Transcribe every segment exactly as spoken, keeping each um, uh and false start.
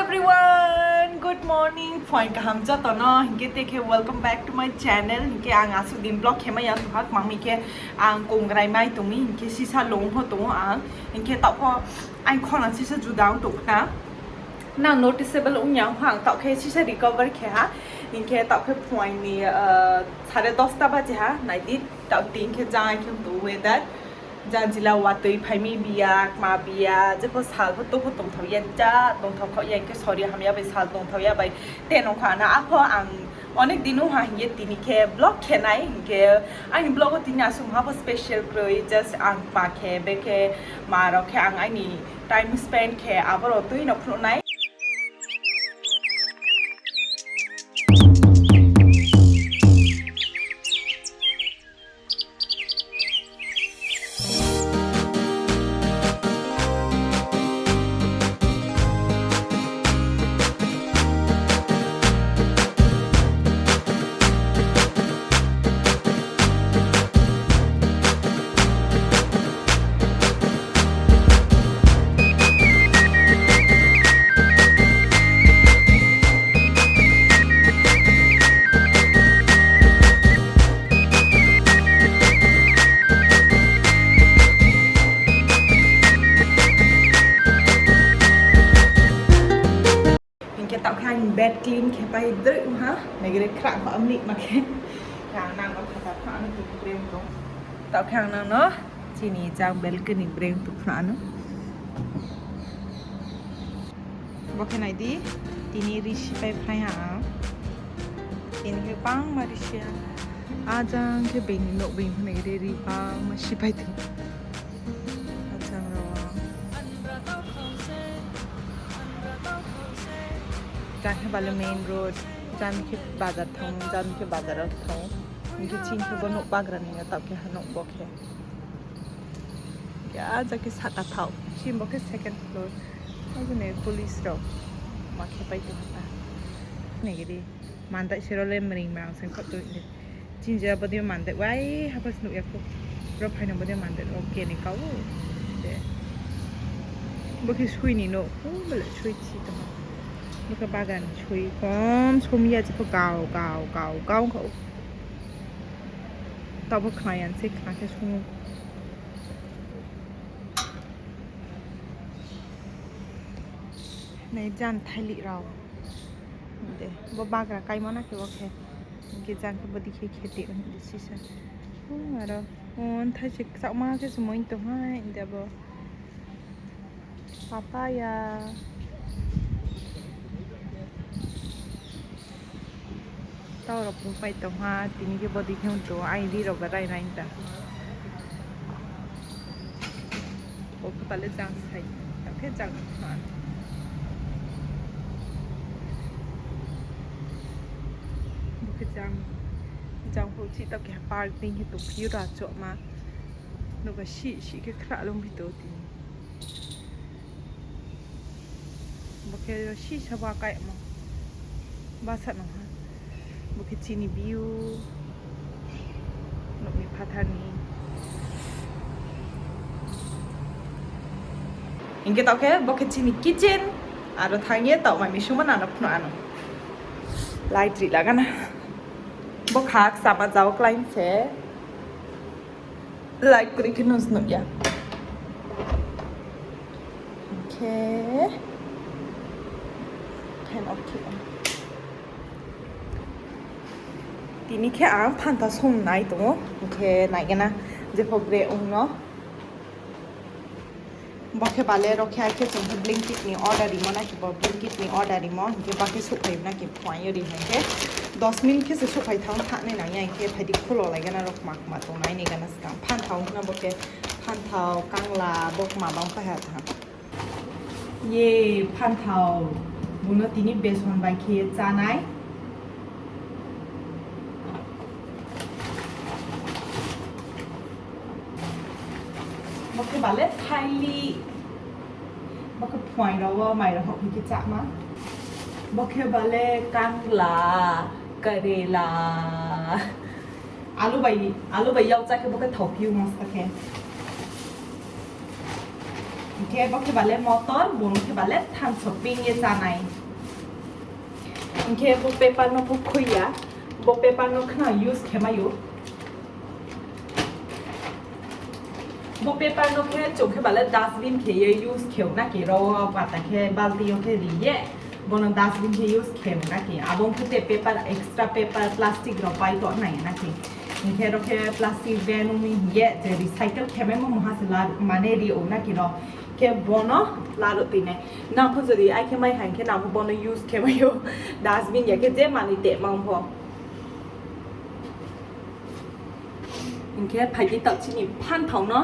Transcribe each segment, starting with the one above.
Everyone, good morning. Phuaing kaham joto no, hing khe te khe welcome back to my channel. Hing khe ang asuh din vlog khe mai ya tongha, tma hing khe ang kongrai mai tong mi, hing khe sisa lung pho tong ou ang, hing khe taoh pho ang khorang sisa juda ong tong khna. Nang noticeable ong ya pho ang taoh khe sisa recover khe ha, hing khe taoh khe phuaing ni, sare dosta baji ha, nai di, taoh tin khe jang khe tong weather. Jang jila watoi phai mi biya, kma biya, jepho sal pho to pho tongthao ya, ja tongthao khaoh ya, hing khe sori hamya bai sal tongthao ya bai, te nong kha na, apho ang onek din ong ha hing ye tini khe vlog khe nai, hing khe aini vlog wo tini asuh ha pho special kroi, just ang kma khe, bekhe ma rao khe ang aini time spend khe, abo rao tui no phnuh nai. Hing khe taoh khe ang bed clean khe pai droi ha, nai gre khrah pha amni ma khe. Ang nang no phathar pha ano tini breng tong. Taoh khe ang nang no chini jang balcony breng tong phna ano. Bo khe nai di, tini risi pai phnai ha ang. Tini khe bangma risi ha. Ajang khe being ni nouh being pho nai gre ri bangma si pai tong. Ajang rao. Jang khe bale main road, jang khe bazar thang, jang khe bazar wo thang. Hing khe chini khe bo nouh bagra ni ya, taoh khe ha nouh bo khe. Ya, ja khe saka thao. Chini bo khe second floor. Abo ni police rao ma khe pai tong ha ta. Nai giri. Mandai se ro le mring mrang se khaoh tong de. Chini je abo dei mandai wai ha pho se nuh ya khou. Ro phai no bo dei mandai ro keni kau. De. Bo khe sui ni nouh. O, bale sui si tong ha. Bo khe bagan sui. Kom som ya jepho kau, kau, kau, kau kha ou. Taoh bo khna ya se khna khe sung ou. Nai jang thaili rao. De, bo bagra kaimo na khe bo khe. Hing khe jang khe bo dei khe kheti ong de sisa. O, aro, o, thai se kchauma khe se moi tong hai, de bo. Papaya. Tau rao pung pai tong ha, tini khe bo dei khe ong tong, aini rao ba rai nai ta. Bo khe bale jang sai, ta khe jang ma. Bo khe jang, jang pho chih ta khe park dei khe tongphi ou ra chohma. Noba sih sih khe khrah lungphi tong tini. Bo khe sisa bo akaimo. Basa nung ha. Bo khe chini view. Nouh ni phathar ni. Hing khe taoh khe bo khe chini kitchen. Aro thanng ye taoh mai mi sungmo nang no phnuh ano. Light ri laga na. Bo kha kchama jao klái se. Light kwrwi khe nung nuh ya. Hing khe fan off khe. Tini khe ang phantha song nai tongo, hing khe nai gana jepho gre ong no. Bo khe bale ro khe, ai khe chung khe Blinkit ni order rimo na khe, bo Blinkit ni order rimo, hing khe ba khe souhphai na khe phuaing yo ri hai khe, dos minute khe se souhphai thang thanai nang ya, hing khe phai di khulo lai gana ro kma kma tongnai ni gana skang. Phanthao hing khe bo khe phanthao, kangla, bo kma bang phai ha tha. Ye phanthao, bung no tini beson bai khe chánai. Bo khe bale thaili. Bo khe phuaing rao wo mai rao houh khe cháma. Bo khe bale kangla, karela. Alu bai, alu bai yak chá khe bo khe thaophi ou masta khe. Hing khe bo khe ba le motor, bung khe ba le thanso ping ye chánai. Hing khe bo paper no pho khui ya, bo paper no khna use khe mai ou. Bo paper no khe chung khe ba le dustbin khe ye use khe ou na khe, ro wo pata khe balti yo khe ri ye, bo no dustbin khe use khe ou na khe. Abo ong khe te paper, extra paper, plastic rao pai tong nai na khe. Hing khe ro khe plastic ban ong mi hing ye, je recycle khe maimo mungha se la, mane ri ou na khe ro. Khe bo no laruh toi nai. Nang pho jodi ai khe mai ha hing khe nang pho bo no use khe mai ou. Dustbin ya khe je manoi teh mang pho. Hing khe phai di taoh chini phanthao no.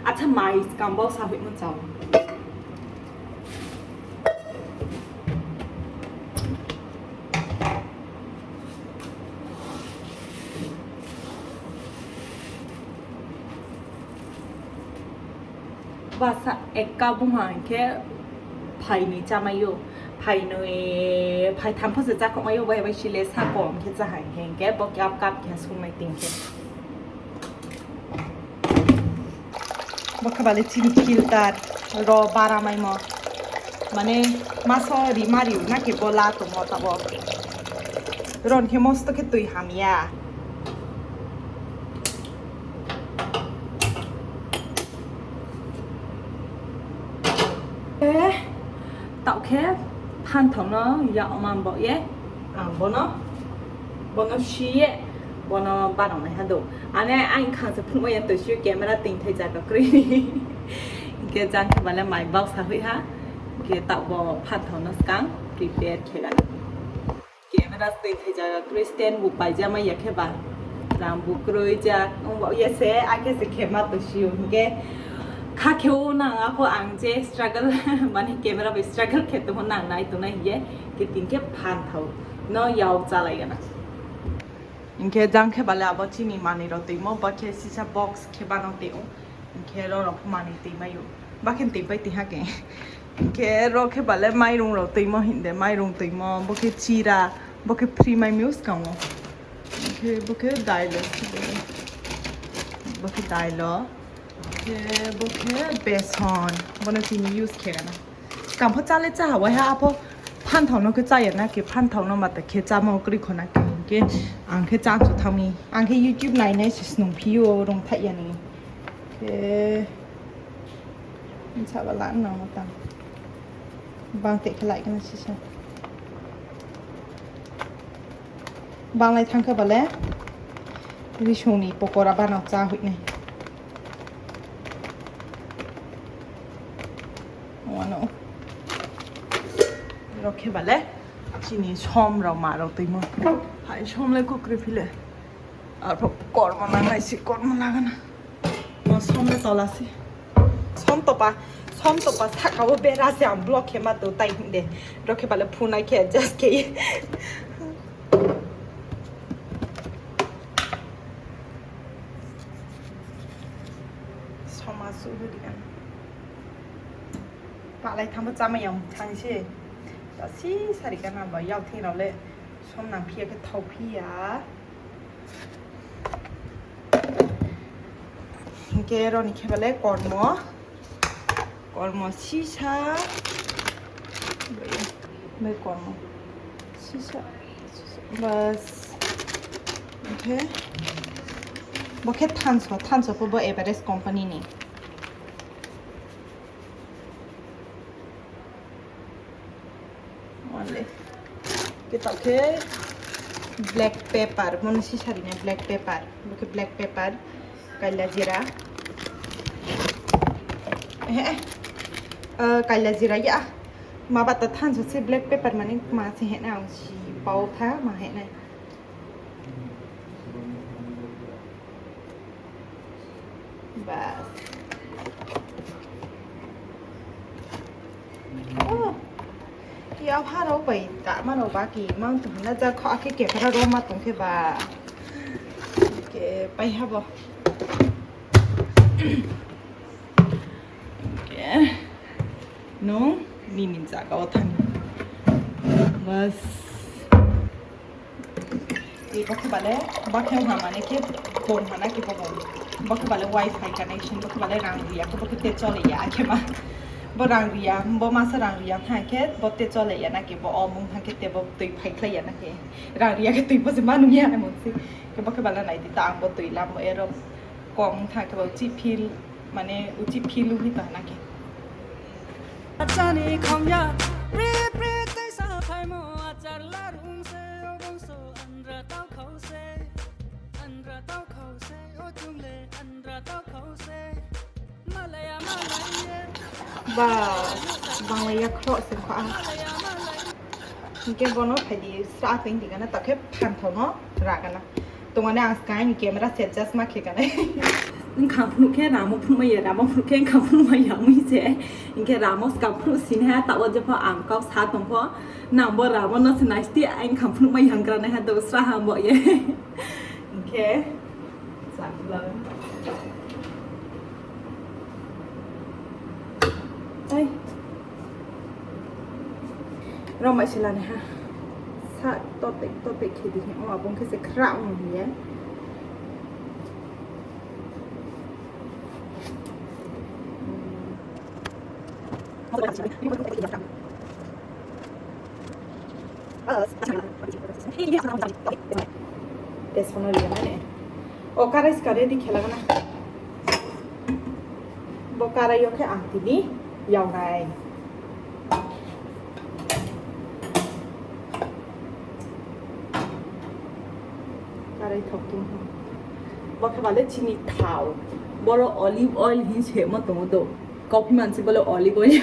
Acha, mai skang bo sa hoihmo chao. Basa ekka bung ha hing khe phainoi chámai ou. Phainoi, phaitham pho se chákhouhmai ou, bai bai si le sa kom khe chá ha hing khe bo cup cup khe sung nai ting khe. Bo khe ba le chini filter ro bara maimo. Mane maso ri ma ri ou na khe bo la tongmo taoh wo. Ron khe mosto khe tui hamya. Taoh khe phanthao no yak man baoh ye, ang bo no, bo no si ye, bo no banang nai ha dou. Ane ang khang se phnuhmai ya toi si camera toingthai zaga kroi. Hing khe jang khe ba le mai bausa hoih ha. Hing khe taoh bo phanthao no skang prepare khe gana. Camera toingthai zaga kroi, stand bu paijamai ya khe ba. Rang bu kroi ja, ong baoh ye se, akhe se khe ma toi si ou. Hing khe kha khe ou nang apho ang je struggle, mane camera bai struggle khe tongmo nang nai tongnai hing ye, khe ting khe phanthao no yak chálai gana. Hing khe jang khe ba le abo chini manoi rao toimo, bo khe sisa box khe bano toi ou. Hing khe ro rao pho manoi toimai ou. Ba khe toipai tong ha khe. Hing khe ro khe ba le mairung rao toimo hing de, mairung toimo, bo khe chira, bo khe free mai mi ou skang wo. Hing khe bo khe dailo, bo khe dailo. Khe bo khe beson, bo no tini use khe gana. Skang pho chá le chá ha, waiha apho phanthao no khe chá ya na khe, phanthao no mata khe chámo kroi kho na khe, hing khe ang khe chá chu thanng mi. Ang khe YouTube nai nai se snungphi ou, rungthaih ya ni. Khe bsa ba la nang no tang. Bang teh khe lai khe na sisa. Banglai thanng khe ba le risung ni pokora bano chá hoih nai. Ano ro khe ba le chini som rao ma rao toimo. Hai som le kukroi phi le. Arphuh kormo nangnai se kormo la gana. Mo som le tola se. Som topa, som topa sahka wo bera se ang vlog khe ma tong tai hing de. Ro khe ba le phunai khe adjust khe ye. Som asuh hoih di gana. Palai thanng bo chámai ya thanng se. Tasi sari gana ba yak thing rao le som nang phi ya khe thao phi ya. Hing khe ro ni khe ba le kormo. Kormo sisa. Bai kormo. Sisa. Bas. Hing khe bo khe thanso, thanso pho bo Everest company ni. Only. Khe taoh khe black pepper, bo no sisari nai black pepper. Bo khe black pepper, kaila jira. Eh, eh. Kaila jira ya. Ma bata thanso se black pepper mani ma se hing nai ang si pao tha ma hing nai. Bas. Oh. Yauha rao bai tama rao baki mang tong na ja kho akhe camera ro ma tong khe ba. Khe pai ha bo. Khe nung nini zaga wo thanng. Bas. Bo khe ba le, bo khe ha mane khe, bung ha na khe bo bung. Bo khe ba le wifi connection, bo khe ba le rang ri ya khe, bo khe te chole ya khe ma. Bo rang ri ya, bo masa rang ri ya thanng khe, bo te chole ya na khe, bo omung thanng khe te bo toi phaikhlai ya na khe. Rang ri ya khe toi bo se ma nung ya, emon se. Khe bo khe bala nai di ta, ang bo toi lam bo ero kom thanng khe bo uchih feel, mane uchih feel ong hi ta na khe. Achani khong ya, pri pri tei sa phaimo achar la rung se, o bung so andra tau khau se, andra tau khau se, o chung le andra tau khau se. Ba, bangla ya khroh se kha. Hing khe bono phai di, sra tong di gana, ta khe phanthao no ra gana. Tongmani ang skang ni camera se adjust ma khe gana. Nkhang phnuh khe ramo phnuh mai ya, ramo phnuh khe nkhang phnuh mai ya mui se. Hing khe ramo skang phnuh sin ha, ta o jepho ang kau sa tong pho. Nang bo ramo no se naisti, ang nkhang phnuh mai ya hang gra nai ha, do sra ha bo ye. Hing khe. Ai. Rao mai se lani ha. Sa totek totek khe di hing, o abong khe se khra ong hing ye. Tesono ri mane. O karai ska ready khe la gana. Bo karai yo khe ang tini yag nai. Karai thok tong ha. Bo khe bale chini thao. Boro olive oil hing se mo tong ou do. Kauphi mansi bole olive oil.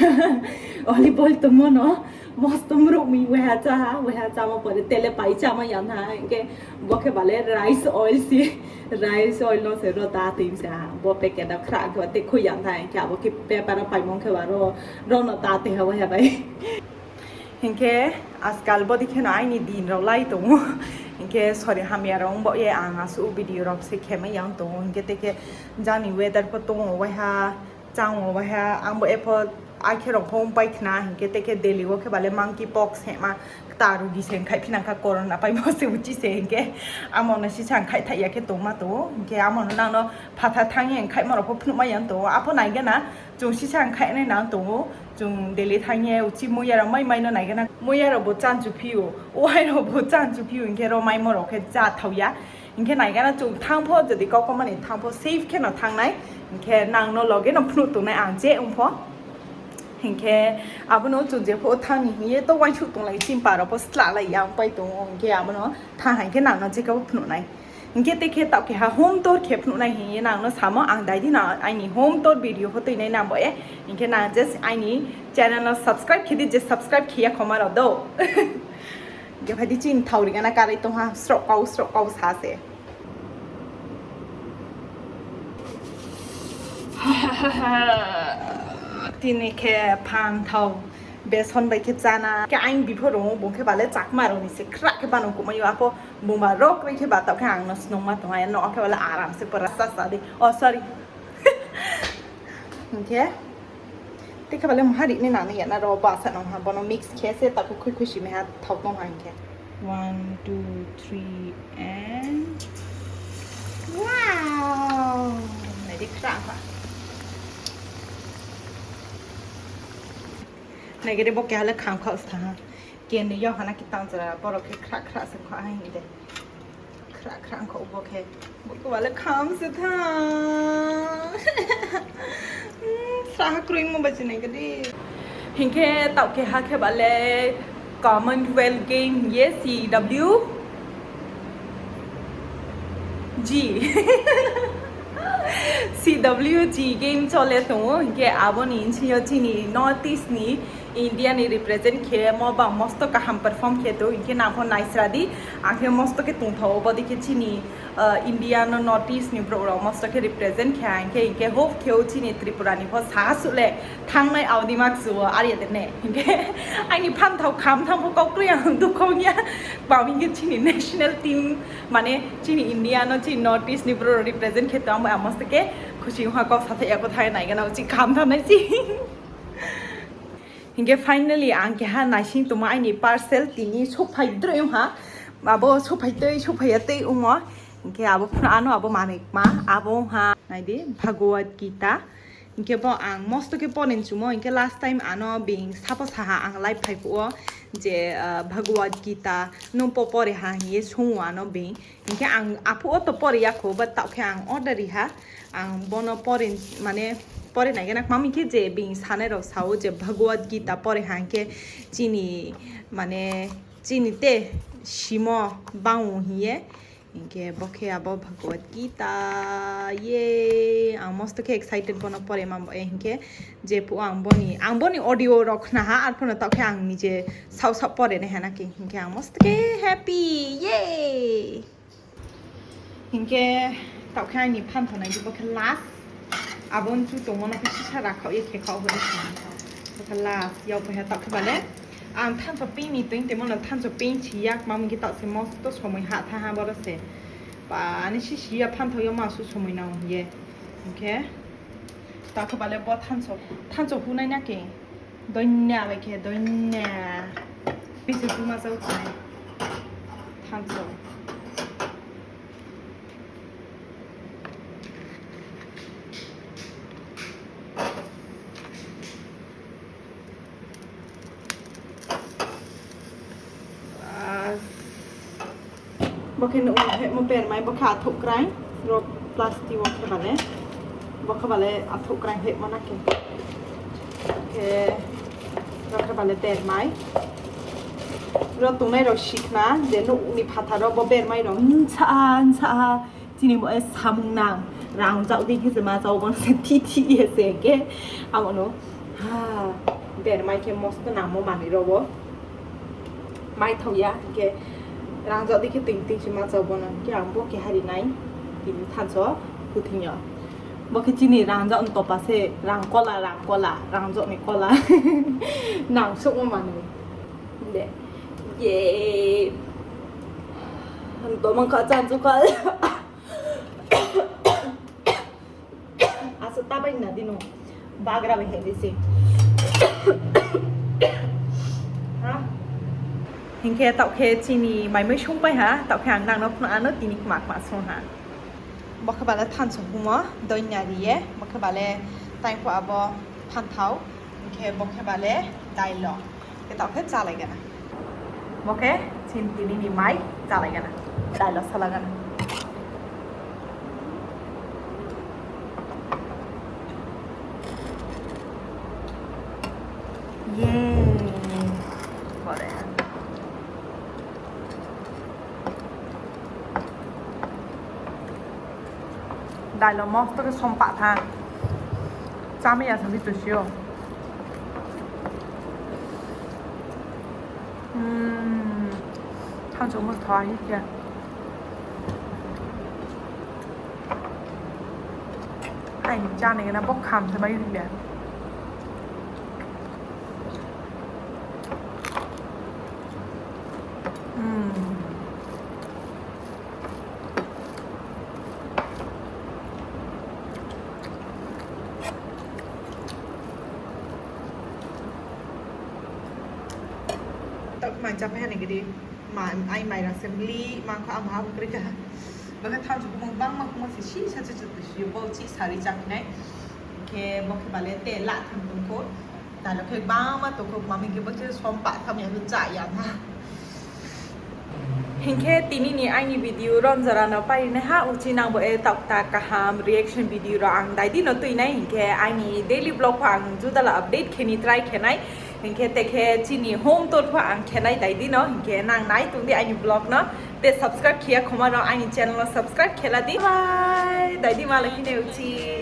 Olive oil tongmo no. Mosto mruh mi waiha chá ha, waiha chámo pore tele pai chámo ya tha, hing khe bo khe bale rice oil si, rice oil no se ro ta tui se ha, bo packet a khra khe ba te khui ya tha, hing khe abo khe paper a paimo khe ba ro, ro no ta tui ha waiha bai. Hing khe ajkal bodei khe no aini din rao lai tong ou, hing khe sori hamya rao ong baoh ye ang asuh video rao se khe mai ya ong tong ou, hing khe te khe jang ni weather pho tong ou waiha, chang ou waiha, ang bo epho, akhe rao pho ongpai khna, hing khe te khe Delhi wo khe bale monkeypox hema, kta rugi se ongkhaih phi nang kha, corona paimo se uchih se, hing khe amo no sisa ongkhaih thaih ya khe tongma tong ou, hing khe amo no nang no phatha thanng ye ongkhaihmo rao pho phnuh mai ya tong ou, apho nai gana, chung sisa ongkhaih nai nang tong ou, chung Delhi thanng ye uchih muiya rao mai mai no nai gana, muiya rao bo chá chu phi ou, wai rao bo chá chu phi ou, hing khe ro maimo rao khe chá thao ya. Hing khe nai gana chung thanng pho, jodi kau kau mani thanng pho, safe khe no thanng nai. Hing khe nang no loge no phnuh tongnai ang je ong pho. Hing khe abo no chung jepho thanng ni hing ye to uaingsouh tonglai, chimpa rao pho slalai ya ongpai tong ou. Hing khe abo no thanng ha hing khe nang no je khe pho phnuh nai. Hing khe te khe taoh keha home tour khe phnuh nai hing ye nang no samo, ang dai di no aini home tour video pho tuinai nang bo ye. Hing khe nang just aini channel no subscribe khe di, je subscribe khe ya khoma rao do. Hing khe phai di, chini thao ri gana karai tong ha, sroh kau, sroh kau sa se. Tini khe phanthao beson bai khe chána. Khe aini bipho rung ou, bung khe bale Chakma rao ni se khra khe bano kumai ou, apho bungba rao kroi khe ba taoh khe ang no snungma tong ha, no khe bale aram se pura sa sa di. Oh, sorry. Hing khe te khe bale mha ri ni nang ni ya na ro basa nang ha, bono mix khe se taoh khe khui khui si mai ha, thao tong ha hing khe. One, two, three, and wow! Nai di khra ha. Nai khe de bo keha le kham khaoh se thanng ha. Kenoi yag ha na khe tang jora, boro khe khra khra se khaoh ha hing de. Khra khra ongkha bo khe. Bo khe bale kham se tha. Sraha kroimo bai se nai khe di. Hing khe taoh keha khe bale Commonwealth Game ye C W G. C W G game chole tong ou, hing khe abo ni bsing yo chini North East ni India ni represent khemo bang mosto kaham perform khe tong, hing khe nang pho naisra di, ang khe mosto khe tongthao ou, bodei khe chini, India no North East ni brouh rao mosto khe represent khe ha, hing khe, hing khe hope khe ou chini Tripura ni pho sasuh le thanngnai audi maksu wo are ya de ne, hing khe aini phanthao kham thanng pho kau kroi ang dukhong ya, bang hing khe chini national team, mane chini India no chini North East ni brouh rao represent khe tong, ang bai ang mosto khe khusi ong ha, kau sathai ya kho thai nai gana uchih kham thanngnai se. Hing khe finally ang keha naising tongma aini parcel tini souhphai droi ong ha. Abo souhphai tei, souhphai ya tei ongmo. Hing khe abo phnuh ano abo manoi kma, abo ong ha, nai di, Bhagavad Gita. Hing khe bo ang mosto khe pore chumo, hing khe last time ano being sapo sa ha ang live phai phuh wo je, ah, Bhagavad Gita nung pho pore ha hing ye sung ou ano being. Hing khe ang aphuh wo to pore ya kho, but taoh khe ang order ri ha. Ang bono pore, mane, pore nai gana, kma hing khe je being sanai rao sa ou je Bhagavad Gita pore ha hing khe chini, mane, chini te simo bang ou hing ye. Hing khe bo khe abo Bhagavad Gita, ye, ang mosto khe excited bono pore ma bo, eh, hing khe jephuh ang boni, ang boni audio rao khna ha, arphuh no taoh khe ang nije saoh saoh pore nai ha na khe, hing khe ang mosto khe happy, ye! Hing khe taoh khe aini phanthao nai di, bo khe last. Abo nchu tongmo no khe sisa rakhaoh ye khe khaoh hori se. Bo khe last, yag pai ha taoh khe bale. Ang thancho ping ni toing temo no thancho ping si ya, kma hing khe taoh se mosto somoi ha tha ha boro se. Pa, ani sisi ya phanthao yo ma su somoi nang hing ye. Hing khe taoh khe bale bo thancho, thancho hunai na khe. Doinya bai khe, doinya. Pise tuma chau thanai. Thancho. Bo khe nuh hehmo bermai, bo khe athouh kraing, ro plastic wo khe bale, bo khe bale athouh kraing hehmo na khe. Khe, ro khe bale bermai. Ro tongnai rao sikhna, je nouh ni phathar wo bo bermai rao nsa ha, nsa ha. Chini bo e samung nang, rangzag di khe se ma chao bo no se thi thi ye se khe. Abo no, ha, bermai khe mosto nangmo manoi rao wo. Maithao ya, hing khe rangzag di khe toing toing se ma chao bo no, hing khe ang bo khe hari nai, tini thancho, puthing yo. Bo khe chini rangzag no topa se, rang kola, rang kola, rangzag ni kola. Nang souhmo manoi. De. Ye. Ang to mangkha chan chukha. Asa ta bai na di no. Bagra bai he di se. Ha? Hing khe taoh khe chini maimai sungpai ha, taoh khe ang nang no phnuh ano tini kma kma sung ha. Bo khe bale thancho humo, doinya ri ye, bo khe bale taing phuh abo phanthao, hing khe bo khe bale dailo. Khe taoh khe chálai gana. Bo khe chini tini ni mai chálai gana. Dailo sala gana. Ye. Pore. Dailo mosto khe sompah tha. Chámai ya sa di to si ou. Hmm. Thancho mo tha hi khe. Aini chánai gana bo kham se mai ri le. Hmm. Taoh khe mai chápai ha ni gidi, ma, ai mai rang se mli, ma kho ama ha kroi kha. Bo khe thancho khumung bangma khumung se si sa chu chu si bo chi sari chá phi nai. Khe bo khe bale te la thum tong kho. Talo khe bangma tong kho, mami khe bo khe sompah tham ya khe chá ya na. Hing khe tini ni aini video ron jora no pai nai ha, uchih nang bo e taoh kta kaham reaction video rao ang dai di no tui nai, hing khe aini daily vlog pho ang judala update khe ni try khe nai, hing khe te khe chini home tour pho ang khe nai dai di no, hing khe nang nai tong di aini vlog no, te subscribe khe ya khoma no aini channel no subscribe khe la di. Bye, dai di ma la hi nai uchih.